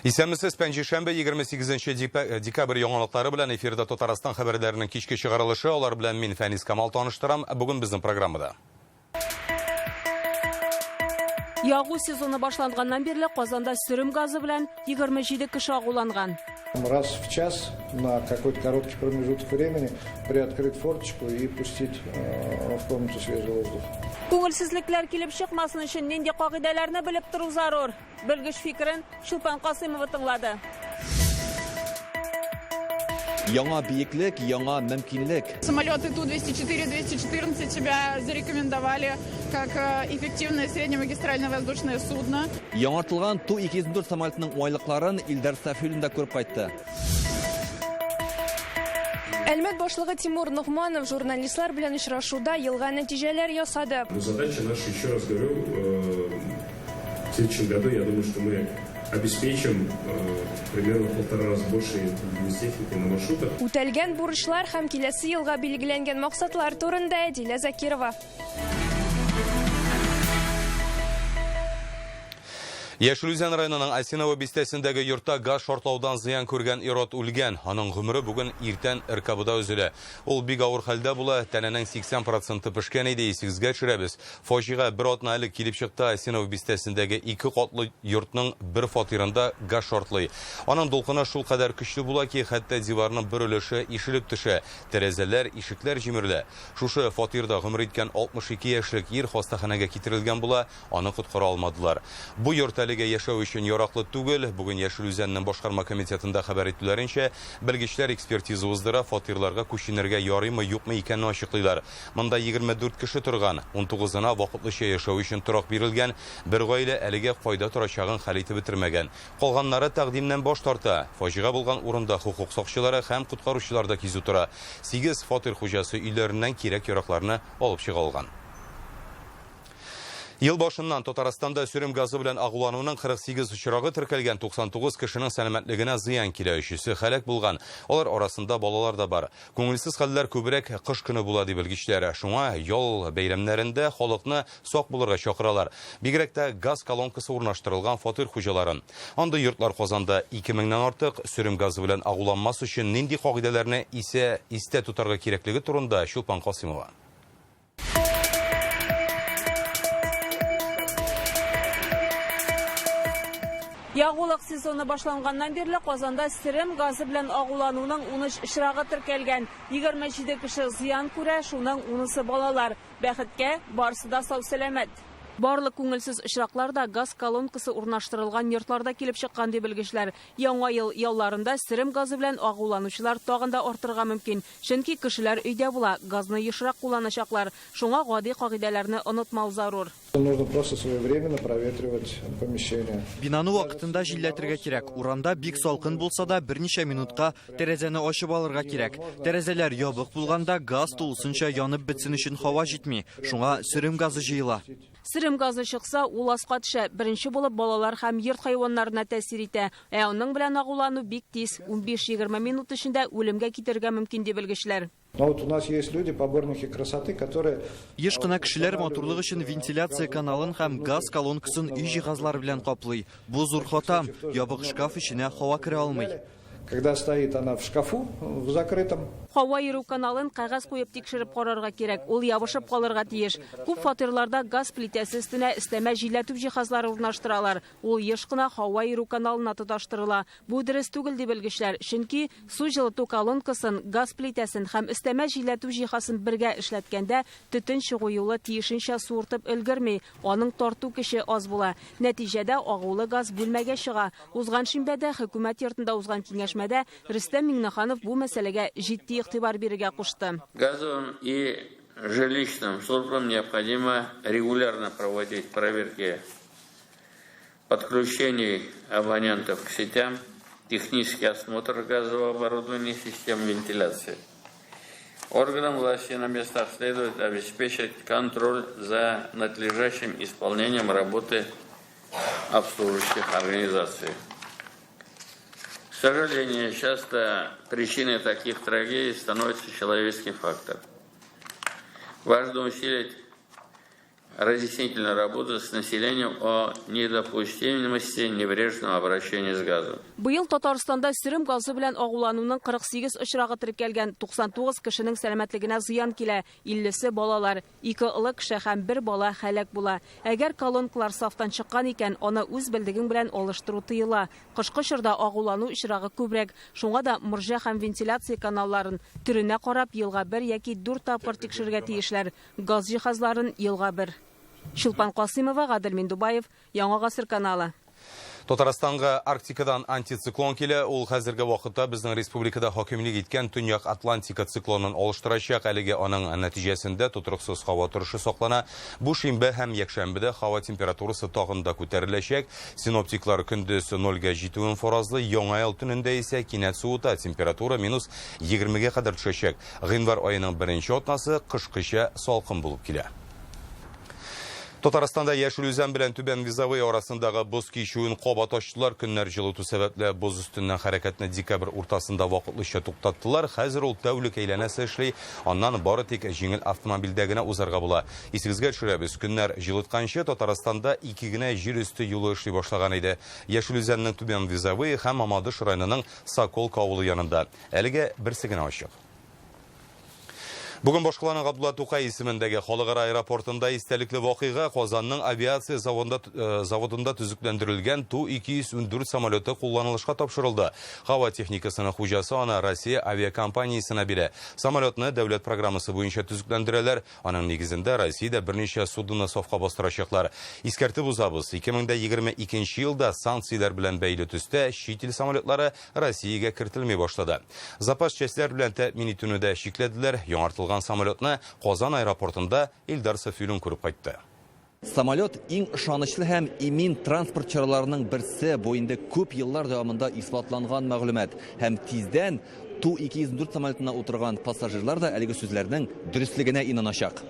Исәнмесез, пәнҗешәмбе 28 декабрь яңалыклары белән эфирда Татарстан хәбәрләренең кичке чыгарылышы. Алар белән мин Фәнис Камал таныштырам. Бүген безнең программада. Ягу сезоны башланганнан бирле Казанда сөрем газы белән 27 кеше агуланган. Раз в час на какой-то короткий промежуток времени приоткрыть форточку и пустить в комнату свежий воздух. Күңелсезлекләр килеп чыкмасын өчен нинди кагыйдәләрне белеп тору зарур? Белгеч фикерен Чулпан Касыймова тыңлады. Яңа биеклек, яңа мөмкинлек. Самолеты Ту-204, 214 себя зарекомендовали как эффективное среднемагистральное воздушное судно. Яңартылган Ту-204 самолетының уңайлыкларын Илдар Сафиуллин да күреп кайтты. Әлмәт башлыгы Тимур Ногманов журналистлар белән очрашуда елга нәтиҗәләр ясады. Но задача наша, еще раз говорю, в следующем году, я думаю, что мы обеспечим примерно в полтора раза больше техники на маршрутах. Үтәлгән бурычлар һәм киләсе елга билгеләнгән максатлар турында Әдилә Закирова. Яшел Үзән районының Осиново бистәсендәге йортта газ шартлаудан зыян күргән ир-ат үлгән. Аның гомере бүген иртән РКБда өзелә. Ул бик авыр хәлдә була, тәненең 80 проценты пешкән иде, исегезгә төшерәбез. Фаҗига бер атна элек килеп чыкты. Осиново бистәсендәге ике катлы йортның бер фатирында газ шартлый. Аның дулкыны шулкадәр көчле була ки, хәтта диварның бер өлеше ишелеп төшә, тәрәзәләр, ишекләр җимерелә. Шушы фатирда гомер иткән 62 яшьлек ир хастаханәгә китерелгән була, аны коткара алмадылар. Бу йорт әлегә яшәү өчен яраклы түгел. Бүген Яшел Үзәннең башкарма комитетында хәбәр итүләренчә, белгечләр экспертиза уздыра, фатирларга күченергә ярыймы, юкмы икәнен ачыклыйлар. Монда 24 кеше торган, 19-ына вакытлыча яшәү өчен торак бирелгән, бер гаилә әлегә кайда торачагын хәл итеп бетермәгән. Калганнары тәкъдимнән баш тарта. Фаҗига булган урында хокук сакчылары һәм коткаручылар да кизү тора. Сигез фатир хуҗасы өйләреннән кирәк-яракларны алып чыга алган. Ел башыннан Татарстанда сөрем газы белән агулануның 48 очрагы теркәлгән, 99 кешенең сәламәтлегенә зыян килә, өчесе һәлак булган. Алар арасында балалар да бар. Күңелсез хәлләр күбрәк кыш көне була, ди белгечләр. Шуңа ял бәйрәмнәрендә халыкны сак булырга чакыралар. Бигрәк тә газ колонкасы урнаштырылган фатир хуҗаларын. Андый йортлар Казанда 2000-нән артык. Сөрем газы белән агуланмас өчен нинди кагыйдәләрне исә истә тотарга кирәклеге турында Чулпан Касыймова. Ягулык сезоны башланганнан бирле Казанда стерем газы белән агулануның 13 очрагы теркәлгән. 27 кеше зыян күрә, шуның 10-сы балалар. Бәхеткә, барысы да сау-сәламәт. Барлык күңелсез очраклар да газ колонкасы урнаштырылган йортларда килеп чыккан, ди белгечләр. Яңа ел ялларында стерем газы белән агуланучылар тагын да артырга мөмкин. Чөнки кешеләр өйдә була, газны ешрак кулланачаклар. Шуңа гади кагыйдәләрне онытмау зарур. Нужно просто своевременно проветривать помещение. Бинаны вакытында җилләтергә кирәк. Урамда бик салкын булса да, берничә минутка тәрәзәне ачып алырга кирәк. Тәрәзәләр ябык булганда, газ тулысынча янып бетсен өчен һава җитми. Шуңа сөрем газы җыела. Сөрем газы чыкса, ул аска төшә. Беренче булып балалар һәм йорт хайваннарына тәэсир итә. Ә аның белән агулану бик тиз, унбиш-егерме минут эчендә үлемгә китерергә мөмкин, ди белгечләр. Но вот у нас есть люди, поборники красоты, которые... Еш кына кешеләр матурлык өчен вентиляция каналын һәм газ колонкасын өй җиһазлары белән каплый. Бу зур хата. Ябык шкаф эченә һава керә алмый. Когда стоит она в шкафу, в закрытом. Һава йөрү каналын кәгазь куеп тикшереп карарга кирәк, ул ябышып калырга тиеш. Күп фатирларда газ плитәсе өстенә өстәмә җилләтү җиһазлары урнаштыралар. Ул еш кына һава йөрү каналына тоташтырыла. Бу дөрес түгел, ди белгечләр, чөнки су җылыту колонкасын, газ плитәсен һәм өстәмә җилләтү җиһазын бергә эшләткәндә төтен чыгу юлы тиешенчә суыртып өлгерми, аның тарту көче аз була. Нәтиҗәдә агулы газ бүлмәгә чыга. Узган шимбәдә хөкүмәт йортында узган киңәшмәдә Рөстәм Миңнеханов бу мәсьәләгә җитди игътибар бирергә кушты. Газовым и жилищным службам необходимо регулярно проводить проверки подключений абонентов к сетям, технический осмотр газового оборудования и систем вентиляции. Органам власти на местах следует обеспечить контроль за надлежащим исполнением работы обслуживающих организаций. К сожалению, часто причиной таких трагедий становится человеческий фактор. Важно усилить Разъяснительную работу с населением о недопустимости небрежного обращения с газом. Быел Татарстанда сөрем газы белән агулануның 48 очрагы теркәлгән, 99 кешенең сәламәтлегенә зыян килә, 50-се балалар, 2 олы кеше һәм 1 бала һәлак була. Әгәр колонкалар сафтан чыккан икән, аны үз белдегең белән алыштыру тыела. Кышкы чорда агулану очрагы күбрәк. Шуңа да морҗа һәм вентиляция каналларын төренә карап елга 1 яки 4 тапкыр тикшерергә тиешләр. Газ җиһазларын елга 1. Чулпан Касымова, Гадел Миндубаев, Яңа Гасыр каналы. Татарстанга Арктикадан антициклон килә. Ул хәзерге вакытта безнең республикада хакимлек иткән Төньяк Атлантика циклонын алыштырачак. Әлеге аның нәтиҗәсендә тотрыксыз һава торышы саклана. Бу шимбә һәм якшәмбедә һава температурасы тагын да күтәреләчәк. Синоптиклар көндез 0-гә җитүен фаразлый. Яңа ел төнендә исә кинәт суыта, температура минус 20-гә кадәр төшәчәк. Гыйнвар аеның беренче атнасы кышкыча салкын булып килә. Татарстанда Яшел Үзән белән Түбән Визовый арасындагы боз кичүен кабат ачтылар. Көннәр җылыту сәбәпле боз өстеннән хәрәкәтне декабрь уртасында вакытлыча туктаттылар. Хәзер ул тәүлек әйләнәсе эшли. Аннан бары тик җиңел автомобильдә генә узарга була. Исегезгә төшерәбез, көннәр җылытканчы Татарстанда 2 генә җир өсте юлы эшли башлаган иде. Яшел Үзәннең Түбән Визовый һәм Мамадыш районының Соколка авылы янында. Әлегә берсе генә ачык. Бүген башкаланың Габдулла Тукай исемендәге халыкара аэропортында истәлекле вакыйга Казанның авиация заводында төзекләндерелгән Ту-214 самолеты кулланылышка тапшырылды. Һава техникасының хуҗасы аны Россия авиакомпаниясенә бирә. Самолетны дәүләт программасы буенча төзекләндерәләр. Аның нигезендә Россиядә берничә судноны сафка бастырачаклар. Искәртеп узабыз, 2022 елда санкцияләр белән бәйле төстә чит ил самолетлары Россиягә кертелми башлады. Запас частьләр белән тәэмин итүне дә чикләделәр. Яңартылган самолетны Казан аэропортында Илдар Сафиуллин күреп кайтты. Самолет иң ышанычлы һәм имин транспорт чараларының берсе. Бу инде күп еллар дәвамында исбатланган мәгълүмат. Һәм тиздән Ту-214 самолетына утырган пассажирлар да әлеге сүзләрнең дөреслегенә инаначак.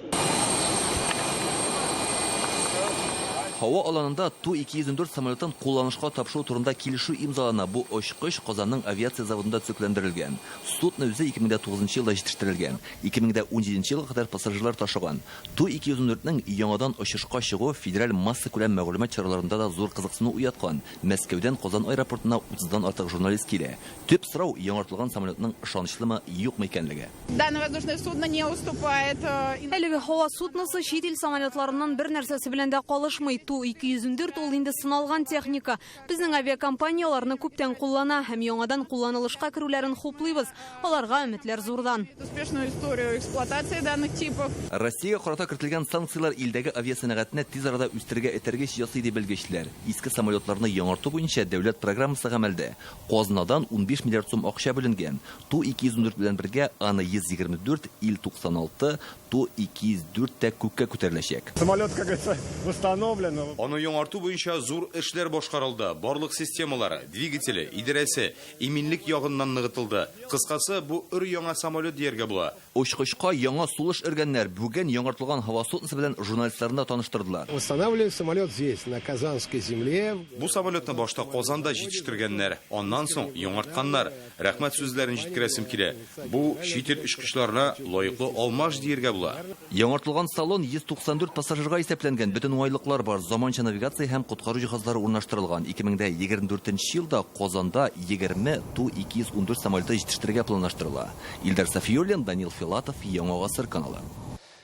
Һава аланында Ту-214 самолетын кулланышка тапшыру турында килешү имзалана. Бу очкыч Казанның авиация заводында төзекләндерелгән. Судно үзе 2009 елда җитештерелгән. 2017 елга кадәр пассажирлар ташыган. Ту-214-нең яңадан очышка чыгуы федераль массакүләм мәгълүмат чараларында да зур кызыксыну уяткан. Мәскәүдән Казан аэропортына 30-дан артык журналист килә. Төп сорау яңартылган самолетның ышанычлымы, юкмы икәнлеге. Данное воздушное судно не уступает. Әлеге һава судносы чит ил самолетларыннан бер нәрсәсе белән дә калышмый. Ту-214 ул инде сыналган техника. Безнең авиакомпанияларны күптән куллана һәм яңадан кулланылышка керүләрен хуплыйбыз. Аларга өметләр зурдан. Успешную историю эксплуатации данных типов. Россиягә карата кертелгән санкцияләр илдәге авиасәнәгатьне тиз арада үстерергә этәргеч ясый дип белгечләр. Иске самолетларны яңарту буенча дәүләт программасы гамәлдә. Казнадан 15 миллиард сум акча бүленгән. Ту-214 белән бергә Ан-124, Ил-96, Ту-204 тә күккә күтәреләчәк. Самолет, как говорится, восстановлен. Аны яңарту буенча зур эшләр башкарылды. Барлык системалары, двигателе, идарәсе, иминлек ягыннан ныгытылды. Кыскасы, бу өр яңа самолет дияргә була. Очкычка яңа сулыш өргәннәр. Бүген яңартылган һава судносы белән журналистларны да таныштырдылар. Восстанавливали самолет здесь, на Казанской земле. Бу самолетны башта Казанда җитештергәннәр, аннан соң яңартканнар. Рәхмәт сүзләрен җиткерәсем килә. Бу чит ил очкычларына лаеклы алмаш дияргә була. Яңартылган салон 194 пассажирга исәпләнгән. Бөтен уңайлыклар бар. Заманча навигация һәм коткару җиһазлары урнаштырылган. 2024 елда Казанда 20 Ту-214 самолеты җитештерергә планлаштырыла. Илдар Сафиуллин, Данил Филатов, Яңа Гасыр каналы.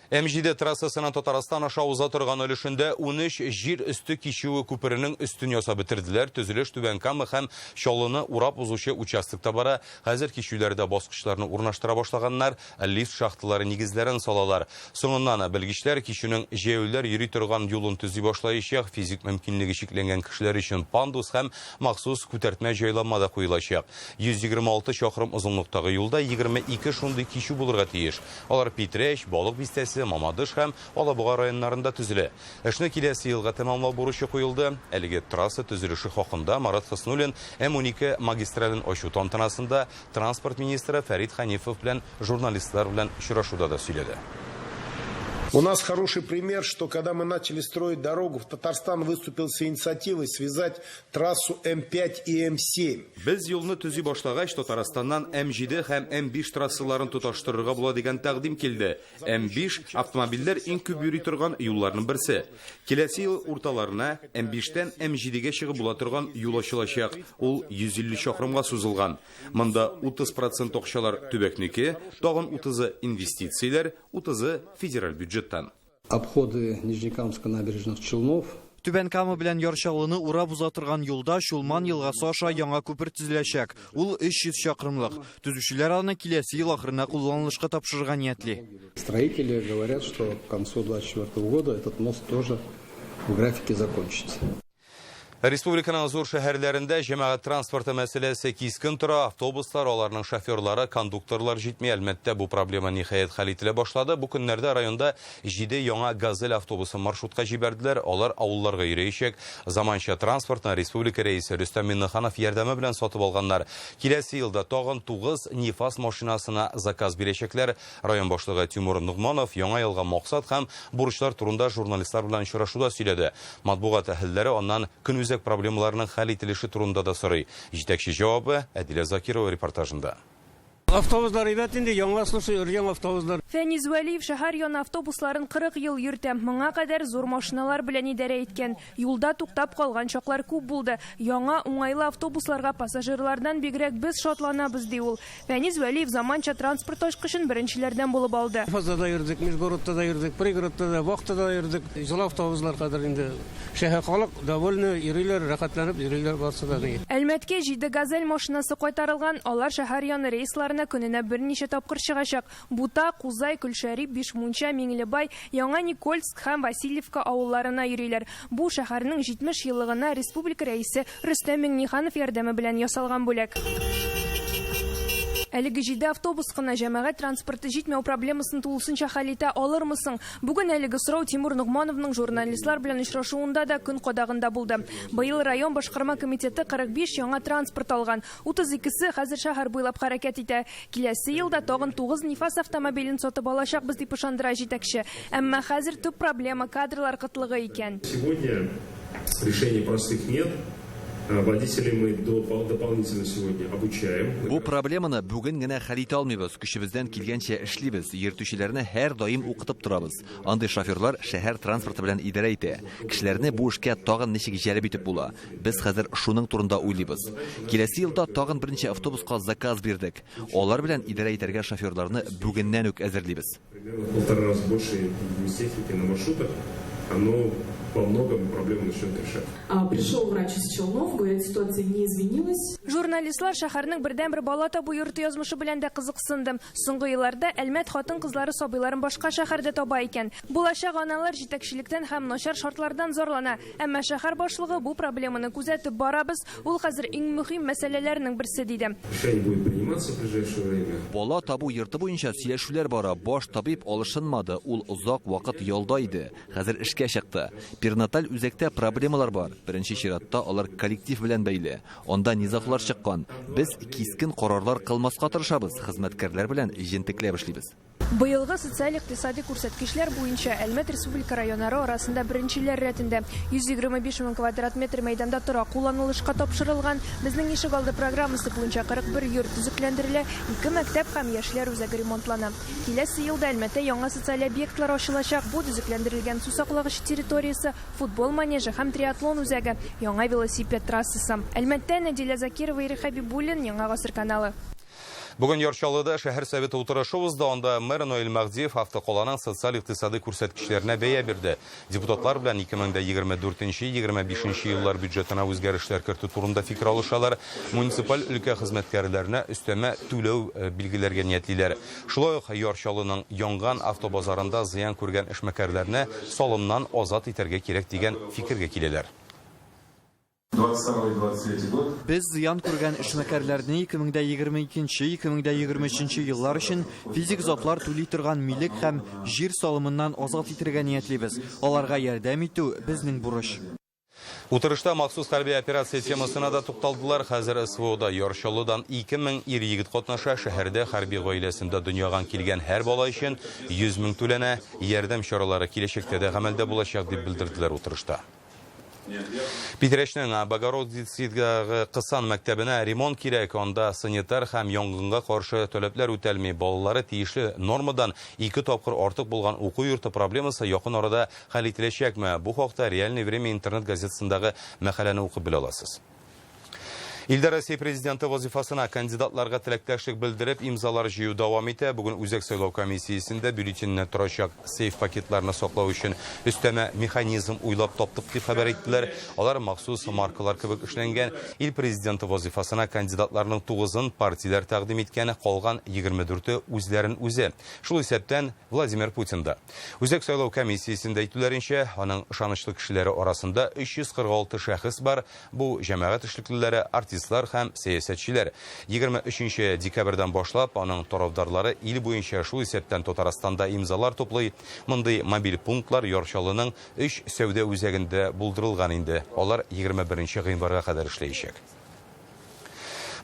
М7 трассасының Татарстан аша уза торган өлешендә 13 җир өсте кичүе күперенең өстен ясап бетерделәр. Төзелеш Түбән Кама һәм Чаллыны урап узучы участокта бара. Хәзер кичүләрдә баскычларны урнаштыра башлаганнар, лифт шахталары нигезләрен салалар. Соңыннан белгечләр кичүнең җәяүлеләр йөри торган юлын төзи башлаячак. Физик мөмкинлеге чикләнгән кешеләр өчен пандус һәм махсус күтәртмә җайланма да куелачак. 126 чакрым озынлыктагы юлда 22 шундый кичү булырга тиеш. Алар Питрәч, Балык бистәсе, Мамадыш һәм Алабуга районнарында төзелә. Эшне киләсе елга тәмамлау бурычы куелды. Әлеге трасса төзелеше хакында Марат Хөснуллин М12 магистрален ачу тантанасында транспорт министры Фәрит Ханифов белән журналистлар белән очрашуда да сөйләде. У нас хороший пример, что когда мы начали строить дорогу, в Татарстан выступил с инициативой связать трассу М5 и М7. Без юлны төзи башлагач, Татарстаннан М7 һәм М5 трассаларын тоташтырырга була дигән тәкъдим килде. М5 автомобильләр иң күп йөри торган юлларның берсе. Киләсе ел урталарына М5-тән М7-гә чыгып була торган юл ачылачак. Ул 150 чакрымга сузылган. Монда 30% акчалар төбәкнеке, тагын 30-ы инвестицияләр, 30-ы федераль бюджеттан. Обходы Нижнекамско-Набережных Челнов. Түбән Кама белән Яр Чаллыны урап уза торган юлда Чулман елгасы аша яңа күпер төзеләчәк. Ул 300 чакрымлык. Төзүчеләр аны киләсе ел ахырына кулланылышка тапшырырга ниятли. Строители говорят, что к концу 2024 года этот мост тоже в графике закончится. Республиканың зур шәһәрләрендә җәмәгать транспорты мәсьәләсе кискен тора. Автобуслар, аларның шоферлары, кондукторлар җитми. Әлмәттә бу проблема ниһаять хәл ителә башлады. Бу көннәрдә районда 7 яңа «Газель» автобусын маршрутка җибәрделәр. Алар авылларга йөрәячәк. Заманча транспортны республика рәисе Рөстәм Миңнеханов ярдәме белән сатып алганнар. Киләсе елда тагын 9 Нефаз машинасына заказ бирәчәкләр. Район башлыгы Тимур Ногманов яңа елга максат һәм бурычлар турында журналистлар белән очрашуда сөйләде. Матбугат әһелләре аннан көнүзәк проблемаларның хәл ителеше турында да сорый. Җитәкче җавабы Әдилә Закирова репортажында. Автобуслар әйбәт инде, яңа, слушай, өр-яңа автобуслар. Фәниз Вәлиев шәһәр яны автобусларын 40 ел йөртә. Моңа кадәр зур машиналар белән идарә иткән. Юлда туктап калган чаклар күп булды. Яңа уңайлы автобусларга пассажирлардан бигрәк без шатланабыз, ди ул. Фәниз Вәлиев заманча транспорт ачкычын беренчеләрдән булып алды. Фазда да йөрдек, межгородта да йөрдек, пригородта да, вахтада да йөрдек. Җылы автобуслар хәзер инде шәһәр халык довольны, йөриләр, рәхәтләнеп йөриләр барысы да. Әлмәткә 7 «Газель» машинасы кайтарылган. Алар шәһәр яны рейсларына көненә берничә тапкыр чыгачак. Бута, Кузай, Көлшәрип, Бишмунча, Миңлебай, Яңа Никольск һәм Васильевка авылларына йөриләр. Бу шәһәрнең 70 еллыгына республика рәисе Рөстәм Миңнеханов ярдәме белән ясалган бүләк. Әлеге 7 автобус кына җәмәгать транспорты җитмәү проблемасын тулысынча хәл итә алырмы соң? Бүген әлеге сорау Тимур Ногмановның журналистлар белән очрашуында да көн кадагында булды. Быел район башкарма комитеты 45 яңа транспорт алган. 32-се хәзер шәһәр буйлап хәрәкәт итә. Киләсе елда тагын 9 Нефаз автомобилен сатып алачакбыз, дип ышандыра җитәкче. Әмма хәзер төп проблема кадрлар кытлыгы икән. Сегодня решений простых нет. Водителей мы дополнительно сегодня обучаем. Бу проблеманы бүген генә хәл итә алмыйбыз. Көчебездән килгәнчә эшлибез. Йөртүчеләрне һәр даим укытып торабыз. Андый шоферлар шәһәр транспорты белән идарә итә. Кешеләрне бу эшкә тагын ничек җәлеп итеп була? Без хәзер шуның турында уйлыйбыз. Киләсе елда тагын берничә автобуска заказ бирдек. Алар белән идарә итәргә шоферларны бүгеннән үк әзерлибез. Примерно в полтора раза больше техники на маршрутах, оно во многом проблему начнет решать. Пришел врач из Челнов, говорит, ситуация не изменилась. Журналистлар шәһәрнең бердәнбер бала табу йорты язмышы белән дә кызыксынды. Соңгы елларда Әлмәт хатын-кызлары сабыйларын башка шәһәрдә таба икән. Булачак аналар җитәкчелектән һәм начар шартлардан зарлана. Әмма шәһәр башлыгы бу проблеманы күзәтеп барабыз. Ул хәзер иң мөһим мәсьәләләрнең берсе, диде. Решение будет приниматься в ближайшее время. Бала табу йорты буенча сөйләшүләр бара. Баш табиб алышынмады. Ул озак вакыт ялда иде. Хәзер эшкә чыкты. Перинаталь үзәктә проблемалар бар. Беренче чиратта алар коллектив белән бәйле. Анда низаглар чыккан. Без кискен карарлар кылмаска тырышабыз. Хезмәткәрләр белән җентекләп эшлибез. Быелгы социаль-икътисади күрсәткечләр буенча Әлмәт республика районнары арасында беренчеләр рәтендә. 125 мең квадрат метр мәйданда торак кулланылышка тапшырылган. Безнең ишегалды программасы буенча 41 йорт төзекләндерелә, 2 мәктәп һәм яшьләр үзәге ремонтлана. Киләсе елда Әлмәттә яңа социаль объектлар ачылачак. Бу төзекләндерелгән су саклагыч территориясе, футбол манежы һәм триатлон үзәге, яңа велосипед трассасы. Әлмәттә Нәдилә Закирова, Ирек Хәбибуллин, Яңа Гасыр каналы. Бүген Яр Чаллыда шәһәр советы утырышы узды. Анда мэр Наил Мәһдиев автокаланың социаль-икътисади күрсәткечләренә бәя бирде. Депутатлар белән 2024-2025 еллар бюджетына үзгәрешләр кертү турында фикер алышалар. Муниципаль өлкә хезмәткәрләренә өстәмә түләү билгеләргә ниятлиләр. Шулай ук Яр Чаллының янган автобазарында зыян күргән эшмәкәрләрне салымнан азат итәргә кирәк дигән фикергә киләләр. Без зыян күргән эшмәкәрләрне 2022-2023 еллар өчен физик затлар түли торган милек һәм җир салымыннан азат итәргә ниятлибез. Аларга ярдәм итү безнең бурыч. Утырышта махсус хәрби операция темасына да тукталдылар. Хәзер СВОда Яр Чаллыдан 2000 ир-егет катнаша. Шәһәрдә хәрби гаиләсендә дөньяган килгән һәр бала өчен 100 мең түләнә. Ярдәм чаралары киләчәктә дә гамәлдә булачак, дип белдерделәр утырышта. Питрәчнең Богородицыдагы Кысан мәктәбенә ремонт кирәк. Анда санитар һәм янгынга каршы таләпләр үтәлми. Балалары тиешле нормадан ике тапкыр артык булган уку йорты проблемасы якын арада хәл ителәчәкме? Бу хакта Реальное время интернет газетасындагы мәкаләне укып белә аласыз. Илдә Россия Президенты вазифасына кандидатларга теләктәшлек белдереп, имзалар җыю дәвам итә. Бүген Үзәк сайлау комиссиясендә бюллетеньне торачак сейф пакетларны саклау өчен өстәмә механизм уйлап таптык дип хәбәр иттеләр. Алар махсус маркалар кебек эшләнгән. Ил Президенты вазифасына кандидатларның тугызын партияләр тәкъдим иткән, калган 24-е үзләрен үзе. Шул исәптән Владимир Путин да. Үзәк сайлау комиссиясендә әйтүләренчә, аның ышанычлы кешеләре арасында 346 шәхес бар, бу җәмәгать эшлеклеләре, артистлар һәм сәясәтчеләр. 23 декабрьдән башлап аның тарафдарлары ил буенча, шул исәптән Татарстанда имзалар туплый. Мондый мобиль пунктлар Яр Чаллының өч сәүдә үзәгендә булдырылган инде, алар 21 гыйнварга кадәр эшләячәк.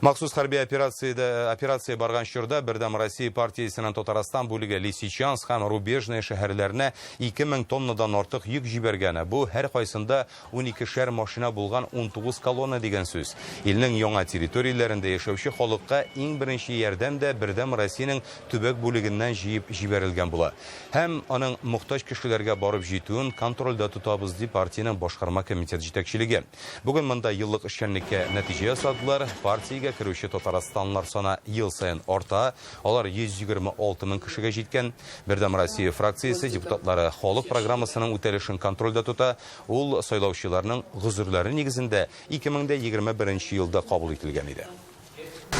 Махсус хәрби операциядә операция барган чорда Бердәм Россия партиясенең Татарстан бүлеге Лисичанск һәм Рубежное шәһәрләренә 2000 тоннадан артык йөк җибәргән. Бу һәркайсында уникешәр машина булган 19 колонна дигән сүз. Илнең яңа территорияләрендә яшәүче халыкка иң беренче ярдәм дә Бердәм Россиянең төбәк бүлегеннән җыеп җибәрелгән була. Һәм аның мохтаҗ кешеләргә барып җитүен контрольдә тотабыз, ди партиянең башкарма комитет җитәкчелеге. Бүген монда еллык эшчәнлеккә нәтиҗә ясадылар. Партиягә керүче татарстанлылар саны ел саен арта. Алар 126 мең кешегә җиткән. Бердәм Россия фракциясе депутатлары халык программасының үтәлешен контрольдә тота. Ул сайлаучыларның гозерләре нигезендә 2021 елда кабул ителгән иде.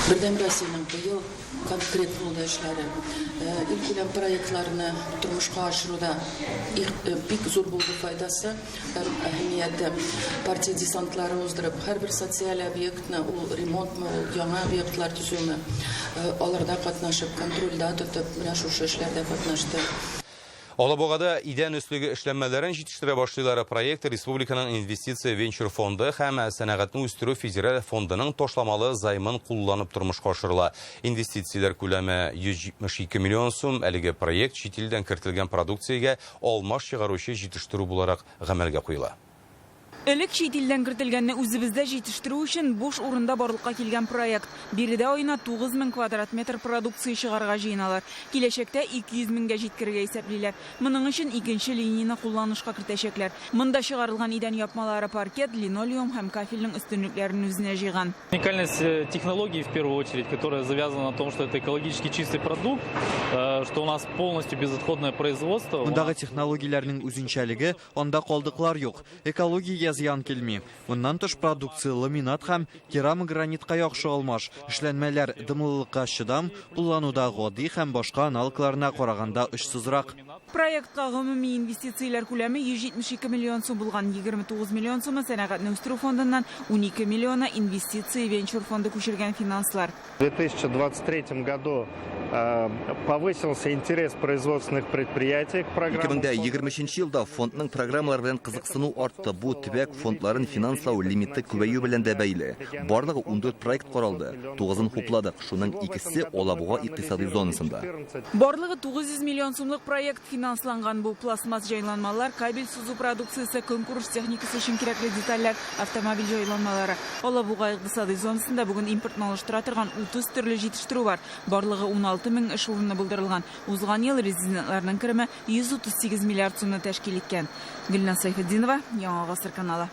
Бердәм Россиянең быел конкрет булды эшләре. Илкүләм проектларны тормышка ашыруда бик зур булды файдасы һәм әһәмияте. Партия десантлары уздырып, һәрбер социаль объектны, ул ремонтмы, ул яңа объектлар төзүме, аларда катнашып, контрольдә тотып, менә шушы эшләрдә катнашты. Алабугада идән өслеге эшләнмәләрен җитештерә башлыйлар. Проект республиканың инвестиция венчур фонды һәм сәнәгатьне үстерү федераль фондының ташламалы займын кулланып тормышка ашырыла. Инвестицияләр күләме 172 миллион сум. Әлеге проект чит илдән кертелгән продукциягә алмаш чыгаручы җитештерү буларак гамәлгә куела. Элек чит илдән кертелгәнне үзебездә җитештерү өчен буш урында барлыкка килгән проект. Биредә аена 9000 квадрат метр продукция чыгарырга җыеналар. Киләчәктә 200 меңгә җиткерергә исәплиләр. Моның өчен икенче линияне кулланышка кертәчәкләр. Монда чыгарылган идән япмалары паркет, линолеум һәм кафельнең өстенлекләрен үзенә җыйган. Уникальность э, технологии, в первую очередь, которая завязана на том, что это экологически чистый продукт, э, что у нас полностью безотходное производство. Мондагы технологияләрнең үзенчәлеге, анда калдыклар юк. Экологиягә зыян килми. Моннан тыш продукция ламинат һәм керамогранитка яхшы алмаш, эшләнмәләр дымлылыкка чыдам, куллануда гади һәм башка аналогларына караганда очсызрак. Проектка гомуми инвестицияләр күләме 172 миллион сум булган. 29 миллион сумы Сәнәгатьне үстерү фондыннан, 12 миллионы Инвестиция венчур фонды күчергән финанслар. В 2023 году э, повысился интерес производственных предприятий к программам. 2023 елда фондның программалар белән кызыксыну артты. Бу төбәк фондларын финанслау лимиты күбәю белән дә бәйле. Барлыгы 14 проект каралды, 9-ын хупладык, шуның икесе Алабуга икътисадый зонасында. Барлыгы 900 миллион сумлык проект финансланган. Бу пластмасс җайланмалар, кабель сузу продукциясе, көнкүреш техникасы өчен кирәкле детальләр, автомобиль җайланмалары. Алабуга икътисадый зонасында бүген импортны алыштыра торган 30 төрле җитештерү бар. Барлыгы 16 мең эш урыны булдырылган. Узган ел резидентларның кереме 138 миллиард сумны тәшкил иткән. Гөлназ Сәйфетдинова, Яңа гасыр каналы.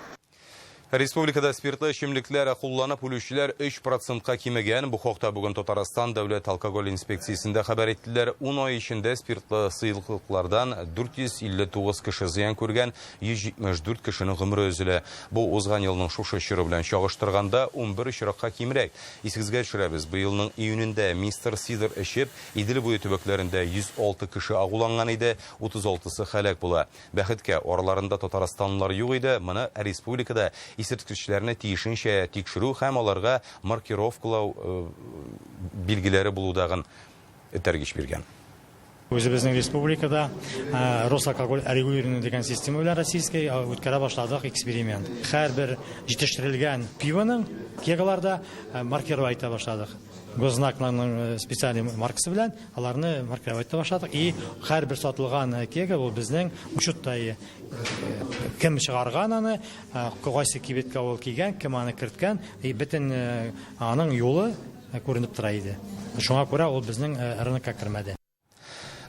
Республикада спиртлы эчемлекләр кулланып үлүчеләр 3 процентка кимегән. Бу хакта бүген Татарстан дәүләт алкоголь инспекциясендә хәбәр иттеләр. 10 ай эчендә спиртлы сыеклыклардан 459 кеше зыян күргән, 174 кешенең гомере өзелә. Бу узган елның шушы чоры белән чагыштырганда 11 очракка кимрәк. Исегезгә төшерәбез, быелның июнендә мистер Сидр эчеп, Идел буе төбәкләрендә 106 кеше агуланган иде, 36-сы һәлак була. Бәхеткә, араларында татарстанлылар юк иде, моны республикада исерткечләрне тиешенчә тикшерү һәм аларга маркировкалау билгеләре булу дагын этәргеч биргән. Үзебезнең республикада Росалкоголь регулирование дигән система белән российский үткәрә башладык эксперимент. Һәрбер җитештерелгән пивоның кегаларда маркировать итә башладык. Госзнакның специальный маркасы белән аларны маркировать итә башладык. И һәрбер сатылган кега ул безнең учетта кем чыгарган аны, кайсы кибеткә ул килгән, кем аны керткән, и бөтен аның юлы күренеп тора иде. Шуңа күрә ул безнең рынокка кермәде.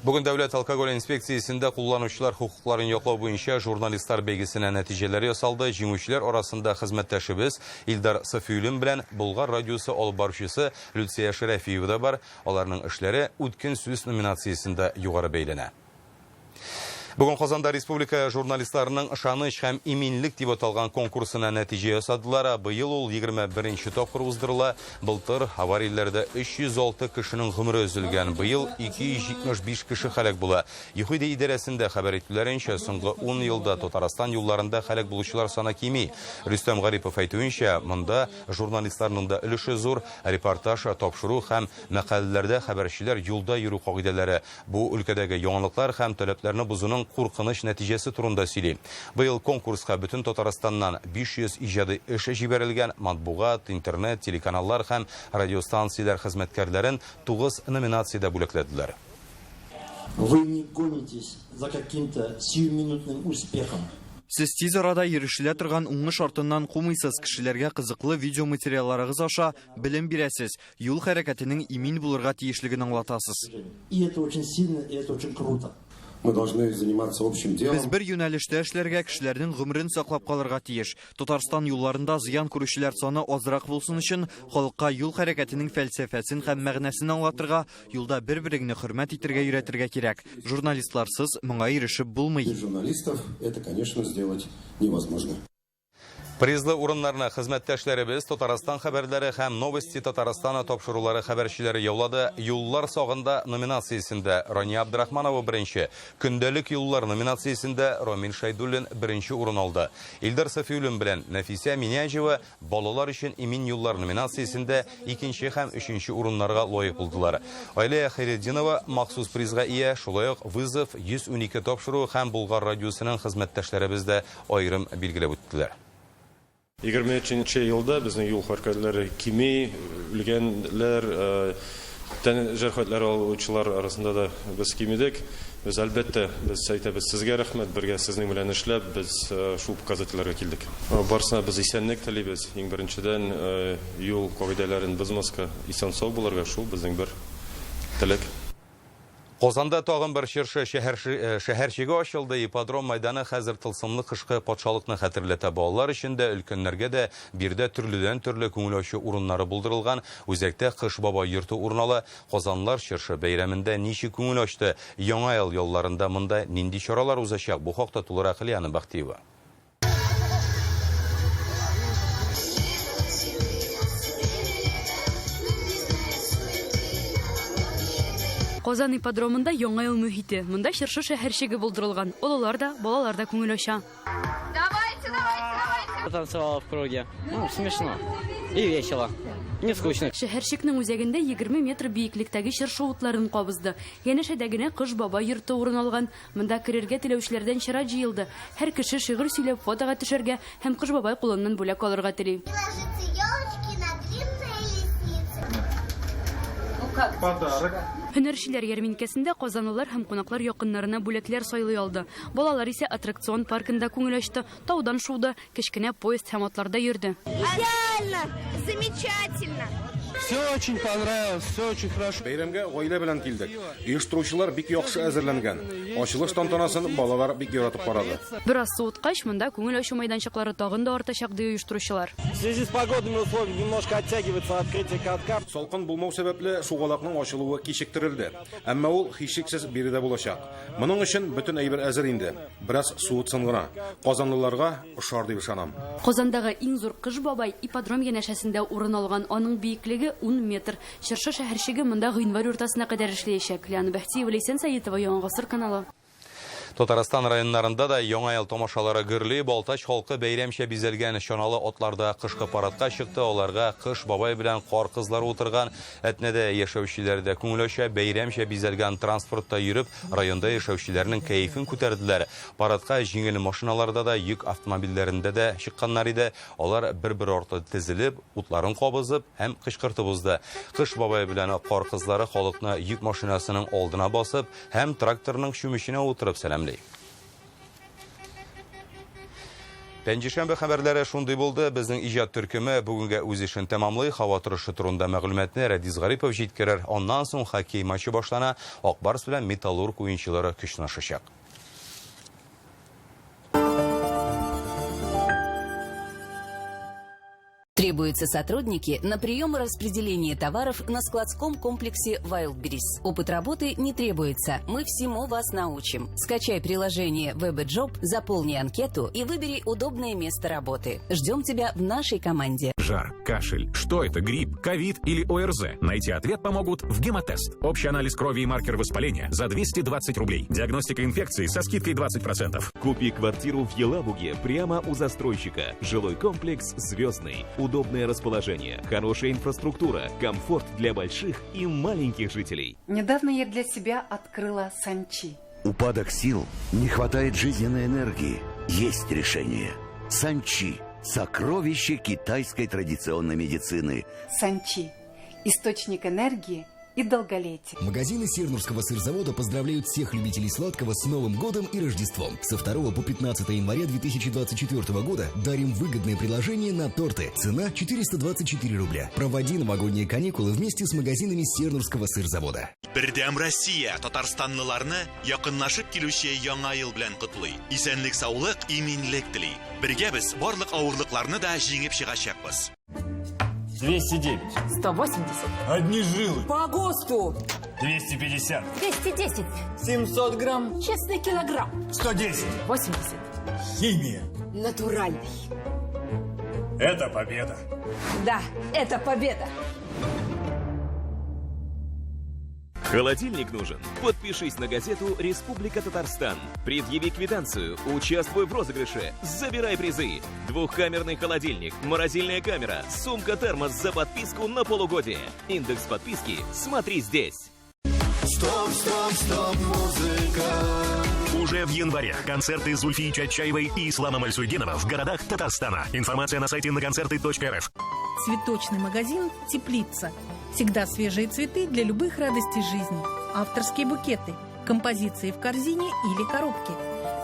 Бүген Дәүләт алкоголь инспекциясендә кулланучылар хокукларын яклау буенча журналистлар бәйгесенә нәтиҗәләр ясалды. Җиңүчеләр арасында хезмәттәшебез Илдар Сафиуллин белән Болгар радиосы алып баручысы Люция Шәрәфиева да бар. Аларның эшләре Үткен сүз номинациясендә югары бәяләнә. Бүген Казанда республика журналистларының ышаныч һәм иминлек дип аталган конкурсына нәтиҗә ясадылар. Быел ул 21 тапкыр уздырыла. Былтыр аварияләрдә 306 кешенең гомере өзелгән. Быел 275 кеше һәлак була. ЮХИДИ идарәсендә хәбәр итүләренчә, соңгы 10 елда Татарстан юлларында һәлак булучылар саны кими. Рөстәм Гарипов әйтүенчә, монда журналистларның да өлеше зур. Репортаж, тапшыру һәм мәкаләләрдә хәбәрчеләр юлда йөрү кагыйдәләре, бу өлкәдәге яңалыклар һәм таләпләрне бозуның куркыныч нәтиҗәсе турында сөйли. Быел конкурска бөтен Татарстаннан 500 иҗади эш җибәрелгән. Матбугат, интернет, телеканаллар һәм радиостанцияләр хезмәткәрләрен 9 номинациядә бүләкләделәр. Вы не гонитесь за каким-то сиюминутным успехом. Сез тиз арада ирешелә торган уңыш артыннан кумыйсыз, кешеләргә кызыклы видеоматериалларыгыз аша белем бирәсез, юл хәрәкәтенең имин булырга тиешлеген аңлатасыз. И это очень сильно, и это очень круто. Мы должны заниматься общим делом. Без бер юнәлештә эшләргә, кешеләрнең гомерен саклап калырга тиеш. Татарстан юлларында зыян күрүчеләр саны азрак булсын өчен, халыкка юл хәрәкәтенең фәлсәфәсен һәм мәгънәсен аңлатырга, юлда бер-береңне хөрмәт итәргә өйрәтергә кирәк. Журналистларсыз моңа ирешеп булмый. Без журналистов это, конечно, сделать невозможно. Призлы урыннарны хезмәттәшләребез Татарстан хәбәрләре һәм Новости Татарстана тапшырулары хәбәрчеләре яулады. Юллар сагында номинациясендә Рания Абдрахманова беренче, Көндәлек юллар номинациясендә Рамил Шәйдуллин беренче урын алды. Илдар Сафиуллин белән Нәфисә Миняҗева балалар өчен имин юллар номинациясендә икенче һәм өченче урыннарга лаек булдылар. Айлия Хәйретдинова махсус призга ия, шулай ук Вызов 112 тапшыруы һәм Болгар радиосының хезмәттәшләребез дә аерым билгеләп үттеләр. 23 елда безнең юл хәрәкәтләре кими, үлгәннәр, тән җәрәхәтләре алучылар арасында да без кимедек. Без әлбәттә, без әйтәбез сезгә рәхмәт, бергә сезнең белән эшләп, без шул показательләргә килдек. Барысына без исәнлек телибез. Иң беренчедән, юл кагыйдәләрен бозмаска, исән-сау булырга, шул безнең бер теләк. Казанда тагын бер чыршы шәһәрчеге ачылды. Ипподром майданы хәзер тылсымлы кышкы патшалыкны хәтерләтә. Балалар өчен дә, өлкәннәргә дә биредә төрледән-төрле күңел ачу урыннары булдырылган. Үзәктә Кыш бабай йорты урын ала. Казанлылар чыршы бәйрәмендә ничек күңел ачты? Яңа ел ялларында монда нинди чаралар узачак? Бу хакта тулырак Лиана Бахтиева. Казан ипподромында яңа ел мөхите. Монда чыршы шәһәрчеге булдырылган. Олылар да, балалар да күңел ача. Давайте, давайте, давайте. Танцевала в круге. Ну, смешно. И весело. Не скучно. Шәһәрчекнең үзәгендә 20 метр биеклектәге чыршы утларын кабызды. Янәшәдә генә Кыш бабай йорты урын алган. Монда керергә теләүчеләрдән чират җыелды. Һәр кеше шигырь сөйләп, фотога төшәргә һәм Кыш бабай кулыннан бүләк алырга тели. Подарок. Һөнәрчеләр ярминкәсендә казанлылар һәм кунаклар якыннарына бүләкләр сайлый алды. Балалар исә аттракцион паркында күңел ачты, таудан шуды, кечкенә поезд һәм атларда йөрде. Идеально! Замечательно! Все очень понравилось, все очень хорошо. Бәйрәмгә гаилә белән килдек. Оештыручылар бик яхшы әзерләнгән. Ачылыш тантанасын балалар бик яратып карады. Бераз суыткач, монда күңел ачу мәйданчыклары тагын да артачак, ди оештыручылар. В связи с погодными условиями немножко оттягивается открытие катка. Салкын булмау сәбәпле, шугалакның ачылуы кичектерелде. Әмма ул һичшиксез биредә булачак. Моның өчен бөтен әйбер әзер инде. Бераз суытсын гына. Казанлыларга ошар дип ышанам. Казандагы иң зур Кыш бабай ипподром янәшәсендә урын алган. Аның биеклеге 10 метр. Чыршы шәһәрчеге монда гыйнвар уртасына кадәр эшләячәк. Лиана Бәхтиева, Ләйсән Сәетова, Яңа Гасыр каналы. Татарстан районнарында да Яңа ел тамашалары гөрли. Балтач халкы бәйрәмчә бизәлгән чаналы атларда кышкы парадка чыкты. Аларга Кыш бабай белән Кар кызлары утырган. Әтнәдә яшәүчеләр дә күңел ача. Бәйрәмчә бизәлгән транспортта йөреп, районда яшәүчеләрнең кәефен күтәрделәр. Парадка җиңел машиналарда да, йөк автомобильләрендә дә чыкканнар иде. Алар бер-бер артлы тезелеп, утларын кабызып һәм кычкыртып узды. Кыш бабай белән Кар кызлары халыкны йөк машинасының алдына басып, Һәм тракторның чүмеченә утырып сәламли. Пәнҗешәмбе хәбәрләре шундый булды. Безнең иҗат төркеме бүгенгә үз эшен тәмамлый. Һава торышы турында мәгълүматны Рәдис Гарипов җиткерер. Аннан соң хоккей матчы башлана. Ак Барс белән Металлург уенчылары көч сынашачак. Требуются сотрудники на прием и распределение товаров на складском комплексе Wildberries. Опыт работы не требуется. Мы всему вас научим. Скачай приложение WebJob, заполни анкету и выбери удобное место работы. Ждем тебя в нашей команде. Жар, кашель. Что это, грипп, ковид или ОРЗ? Найти ответ помогут в Гемотест. Общий анализ крови и маркер воспаления за 220 рублей. Диагностика инфекции со скидкой 20%. Купи квартиру в Елабуге прямо у застройщика. Жилой комплекс «Звездный». Удобное расположение, хорошая инфраструктура, комфорт для больших и маленьких жителей. Недавно я для себя открыла Санчи. Упадок сил, не хватает жизненной энергии. Есть решение. Санчи – сокровище китайской традиционной медицины. Санчи – источник энергии и долголетия. Магазины Сернурского сырзавода поздравляют всех любителей сладкого с Новым годом и Рождеством. Со 2 по 15 января 2024 года дарим выгодное предложение на торты. Цена 424 рубля. Проводи новогодние каникулы вместе с магазинами Сернурского сырзавода. Бердәм Россия татарстанлыларны якынлашып килүче Яңа ел белән котлый. Исәнлек-саулык, иминлек тели. Бергә без барлык авырлыкларны да җиңеп чыгачакбыз. 209. 180. Одни жилы. По ГОСТу. 250. 210. 700 грамм. Честный килограмм. 110. 80. Химия. Натуральный. Это победа. Да, это победа. Холодильник нужен? Подпишись на газету «Республика Татарстан». Предъяви квитанцию, участвуй в розыгрыше, забирай призы. Двухкамерный холодильник, морозильная камера, сумка-термос за подписку на полугодие. Индекс подписки смотри здесь. Стоп, стоп, стоп, музыка. Уже в январе концерты Зульфии Чачаевой и Ислама Мальсуйгинова в городах Татарстана. Информация на сайте наконцерты.рф. Цветочный магазин «Теплица». Всегда свежие цветы для любых радостей жизни. Авторские букеты, композиции в корзине или коробке.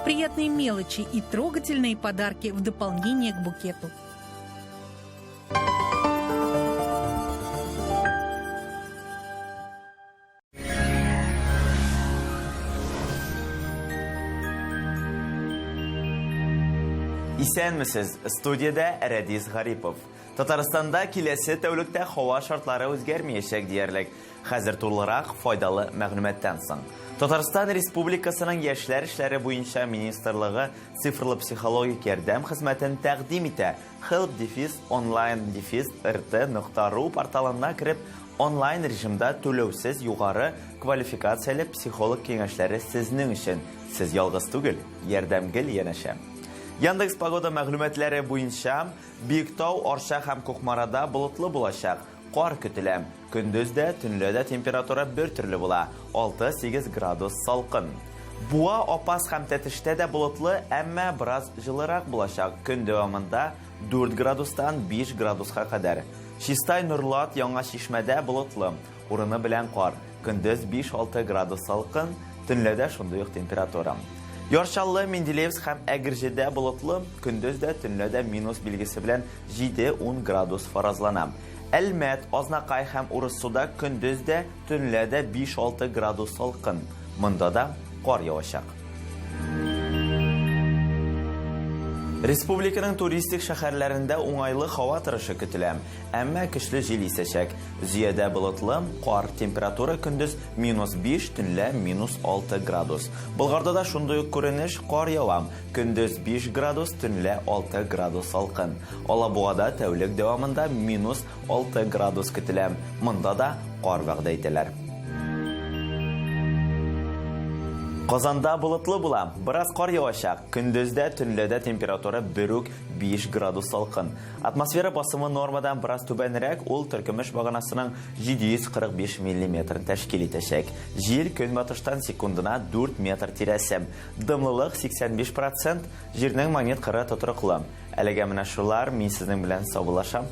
Приятные мелочи и трогательные подарки в дополнение к букету. Исәнмесез, студиядә Рәдис Гарипов. Татарстанда киләсе тәүлектә һава шартлары үзгәрмәячәк диярлек. Хәзер тулырак файдалы мәгълүматтан соң. Татарстан Республикасының яшьләр эшләре буенча министрлыгы цифрлы психологик ярдәм хезмәтен тәкъдим итә. Help дефис онлайн дефис rt нокта ру порталына кереп, онлайн режимда түләүсез югары квалификацияле психолог киңәшләре сезнең өчен. Сез ялгыз түгел, ярдәм гел янәшә. Яндекс Погода мәгълүматлары буенча, Биектау, Арча һәм Кукмарада болытлы булачак. Кар көтелә. Көндез дә, төнлә дә температура бер төрле була, 6-8 градус салкын. Буа, Апас һәм Тәтештә дә болытлы, әмма бераз җылырак булачак. Көн дәвамында 4 градустан 5 градуска кадәр. Чистай, Нурлат, Яңа Чишмәдә болытлы, урыны белән кар. Көндез 5-6 градус салкын, төнлә дә шундый ук температура. Яр Чаллы, Менделеевск һәм Әгерҗедә болытлы, көндез дә, төнлә дә минус билгесе белән 7-10 градус фаразлана. Әлмәт, Азнакай һәм Урыссуда көндез дә, төнлә дә 5-6 градус салкын. Монда да кар явачак. Республиканың туристик шәһәрләрендә уңайлы һава торышы көтелә, әмма көчле җил исәчәк. Зөядә болытлы, кар, температура көндез минус 5, төнлә минус 6 градус. Болгарда да шундый ук күренеш, кар ява, көндез 5 градус, төнлә 6 градус салкын. Алабугада тәүлек дәвамында минус 6 градус көтелә, монда да кар вәгъдә итәләр. Казанда болытлы була. Бераз кар явачак. Көндез дә, төнлә дә температура бер үк 5 градус салкын. Атмосфера басымы нормадан бераз түбәнрәк, ул теркемеш баганасының 745 миллиметрын тәшкил итәчәк. Җил көнбатыштан секундына 4 метр тирәсе. Дымлылык 85 процент, җирнең магнит кыры тотрыклы. Әлегә менә шулар, мин сезнең белән саубуллашам.